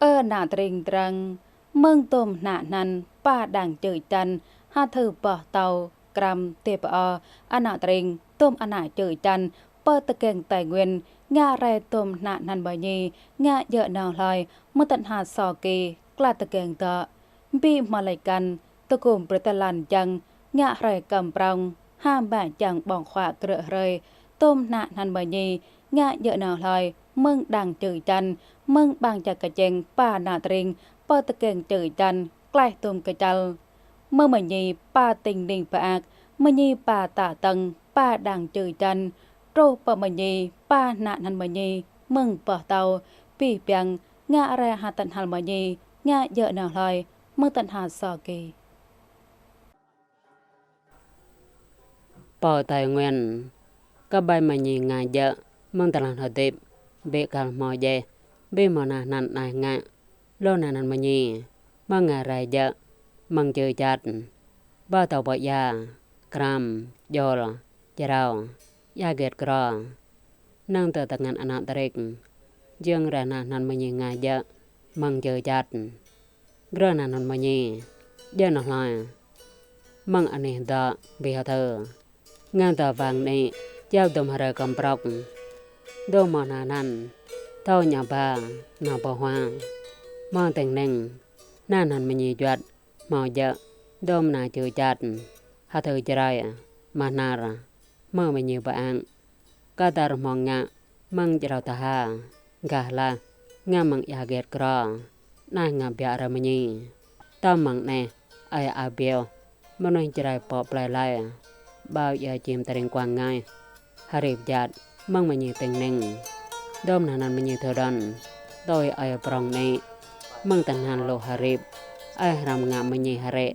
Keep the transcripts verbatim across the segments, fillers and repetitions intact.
Ơ ană tring Trang, mơ̆ng tôm hnă hnăn pă đang čư̆ čan, ha thâo boh tâo, krăm, tê pơ-o, ană tring, tôm ană čư̆ čan, pơ tơkeng Tây Nguyên, ngă rai tôm hnă hnăn mơñi, ngă djơ̆ nao hloi, mơ̆ng tơnha sô ki, klă tơkeng dŏ. Ƀing mơlai kăn, tơgŭm brơi tơlan jăng, ngă hrơi kơm prong, ha mă čang ƀơ̆ng huă krư̆ hrơi, tôm hnă hnăn mơñi, ngă djơ̆ nao hloi, mơ̆ng đang čư̆ čan, mơ̆ng ƀang čar kơčeng pă ană tring, pơ tơkeng čư̆ čan, klaih tôm kơčăl. Mơ̆ng mơñi pă Tênh Ninh pơak, mơñi pă tă tơ̆ng, pă đang čư̆ čan, truh pơ mơñi pă hnă hnăn mơñi, mơ̆ng boh tâo, pih piăng, ngă rai ha tơnhal mơñi, ngă djơ̆ nao hloi, mơ̆ng tơnha sô ki. Pơ Tây Nguyên, kơ ƀai mơñi ngă djơ̆, mơ̆ng tơnah hơdip, ƀĕ kăl hmâo djeh, ƀing hmâo hnă hnăn anai ngă, lu hnă hnăn mơñi, mơ̆ng ngă rai djơ̆, mơ̆ng čư̆ čan, boh tâo pơ ia, krăm, djôl, jrao, ia hơget grô. Năng tơ tơngan ană tring, jing rai hnă hnăn mơñi ngă djơ̆, mơ̆ng čư̆ čan. Grô hnă hnăn mơñi, djơ̆ nao hloi. Mơ̆ng anih dŏ, ƀing ha thâo. Ngă tơ wang ni, jao dôm hrơi kơm prŏk. Dôm hmâo hnă hnăn, thâo ñă ba, nao pơ hua. Mơ̆ng Tênh Ninh, hnă hnăn mơñi juăt, hmâo djơ̆, dôm ană čư̆ čan, ha thâo Jrai, Mơhnar, mơ̆ng mơñi pơang. Kơ tar hmâo ngă, mơ̆ng jrao tơha, gah lah, ngă mơ̆ng ia hơget grô, anai ngă biă rai mơñi. Tơm mơ̆ng anai, ơi a biô, mơnuih Jrai pŏk plơi lai, ƀâo ia čim tring kuang ngai, hơrip jat, mơ̆ng mơñi Tênh Ninh. Dôm hnă hnăn mơñi thâo đon, tui ơi prong ni, mơ̆ng tơnhan lu hơrip, ơi hrăm ngă mơñi hơrĕ,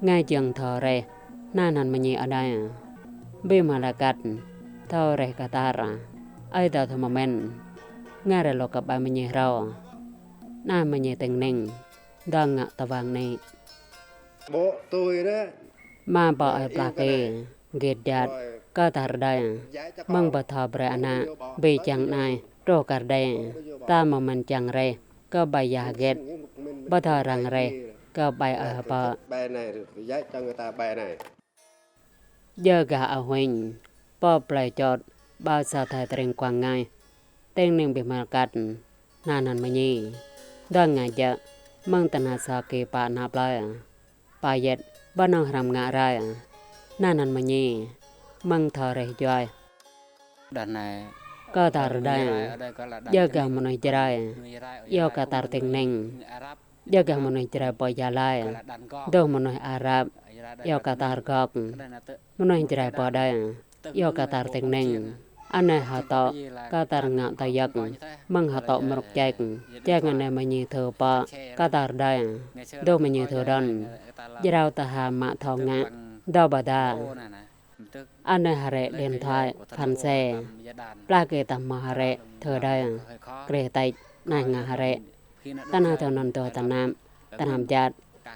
ngă jing thâo reh, hnă hnăn mơñi adai. Ƀing mơlai kăt, thâo reh kơ tar, ơi dŏ thâo mơmen, ngă rai lu kơ ƀai mơñi hrâo. Anai mơñi Tênh Ninh, dŏ ngă tơ wang ni. Mă pơ ơi plah kê, git jat, kơ tar rơđai, mơ̆ng pơthâo brơi ană, ƀing čang anai, truh kar đe, ta mơmen čang reh, kơ ƀai ia hơget, pơthâo răng reh, kơ ƀai ơi hơpă. Djơ̆ gah a huing, pơ plơi čôt, ƀâo sa thai tring kuang ngai, Tênh Ninh ƀing mơlai kăt, hnă hnăn mơñi, dŏ ngă djơ̆, mơ̆ng tơnha sô ki pă ană plơi. Pă yet, bơnong hrăm ngă rai, hnă hnăn mơñi, mơ̆ng thâo reh juaih. Kơ tar rơđai, djơ̆ gah mơnuih Jrai, iâu kơ tar Tênh Ninh. Djơ̆ gah mơnuih Jrai pơ Gia Lai, dô̆ mơnuih Arab, iâu kơ tar Gok. Mơnuih Jrai pơ đai, iâu kơ tar Tênh Ninh. Anai hơtŏ, kơ tar ngă tơyăk, mơ̆ng hơtŏ mrŭk ček, ček anai mơñi thâo pă, kơ tar đai, dô̆ mơñi thâo đon. Jrao tơha mă thâo ngă, dŏ ƀôdah. Anai hơrĕ điện thoại, phăn se. Plah kê tơhmâo hơrĕ, thơ đai, kreh tĕch, anai ngă hơrĕ. Tơnah thâo anŭn tơ tơnap, tơnap jat,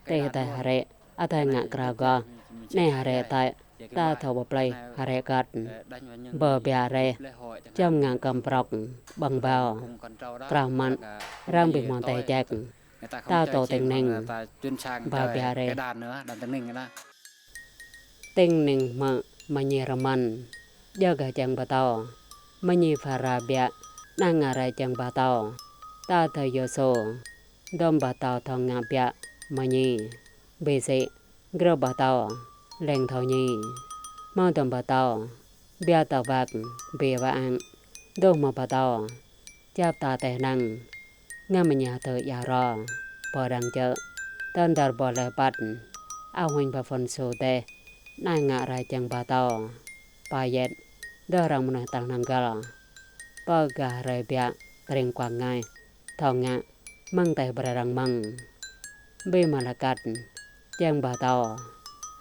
tĕ hơtai hơrĕ, hơtai ngă krao goh. Anai hơrĕ tĕ, ta thâo pơplih hơrĕ kăt. Bơ biă reh, čăm ngă kơm prŏk, ƀơ̆ng ƀâo. Krao măt, răng ƀing hmâo tĕ ček. Ta tô Tênh Ninh, bơ biă reh. Tênh Ninh hmư̆ mơñi rơmăn, djơ̆ gah čeng pơtâo. Mơñi phara biă, anai ngă rai čeng pơtâo. Ta thơ Yôsu, dôm pơtâo thâo ngă biă mơñi. Ƀing sĭ, grơ̆ pơtâo, leng thâo ñi. Hmâo dôm pơtâo, biă tơ wăk, ƀiă wơang, dô̆ hmâo pơtâo. Čăp ta tĕh năng, ngă mơñi hơtơ ia ro, pơ đang čơ̆, tơ̆n dăr pơ leh păt, a huing pơ phŭn su tĕh, anai ngă rai čeng pơtâo. Pă yet, dŏ răng mơnuih tal năng găl. Pơ gah rai biă, tring kuang ngai, thâo ngă, mơ̆ng tĕh brơi răng mơ̆ng. Ƀing mơlai kăt, čeng pơtâo,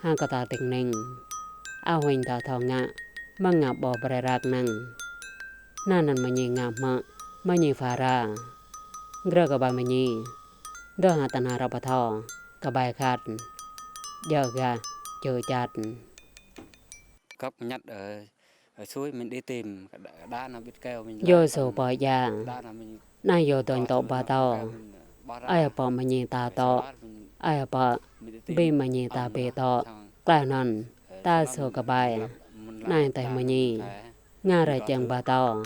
hăng kơ ta Tênh Ninh. A huing ta thâo ngă, mơ̆ng ngă ƀô̆ brơi răk năng. Hnă hnăn mơñi ngă hmư̆, mơñi phara. Grơ̆ kơ ƀai mơñi. Dŏ hă tơnah ră pơtâo, kơ ƀai khăt. Djơ̆ gah, čư̆ čat. Yôsu pơ ia. Anai yơh dŏ tŏ pơtâo. Ơi hơpă mơñi ta tŏ. Ơi hơpă, ƀing mơñi ta ƀu tŏ. Klă anŭn, ta sô kơ ƀai. Anai tĕh mơñi. Ngă rai čang bah tŏ.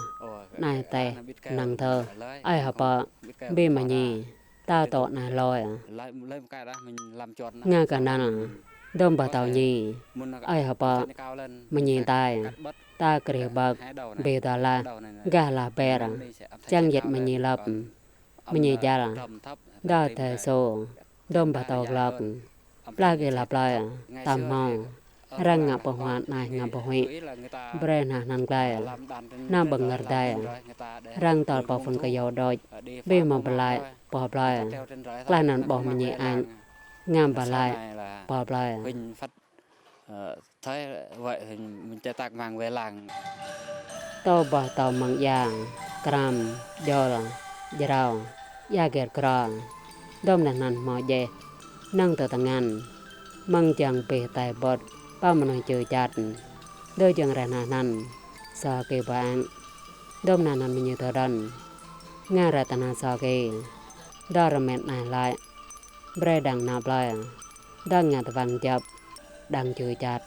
Anai tĕh năng thơ. Ơi hơpă, ƀing mơñi ta tŏ anai loi. Ngă kơ anŭn, dôm bah tŏ ñi. Ơi hơpă, mơñi tai. Ta krih ƀơ̆k, ƀu dŏ lah, gah lah ber. Čang jĕt mơñi lăp. Mơñi jal, dŏ tĕh sô, dôm bah tŏ glŏk. Plah gih lăp plơi, tam hmâo. Răng ngă pơhuă anai ngă pơhuĭ. Brơi hna hnăn glai. Nao ƀơ̆ng ngơr dai. Răng tơl pô phŭn kơyâo đôč. Ƀu hmâo pơlai, pô plơi. Klă anŭn ƀuh mơñi ang. Ngă pơlai, pô plơi. Tơl bah tŏ mơ̆ng ia, kram, jol, jrao, ia gĕt krô. Dôm anai hnăn hmâo djeh, năng tơ tơngan. Mơ̆ng jăng pih tai bôt, pă mơnuih čư̆ čăt. Dơ jăng rai hna hnăn, sô kơ bang. Dôm anai hnăn mơñi tơdon. Ngă rai tơnah sô kơ. Dŏ rơmet anai laĭ. Brơi đang nao plơi. Dŏ ngă tơwang jăp. Đang čư̆ čăt.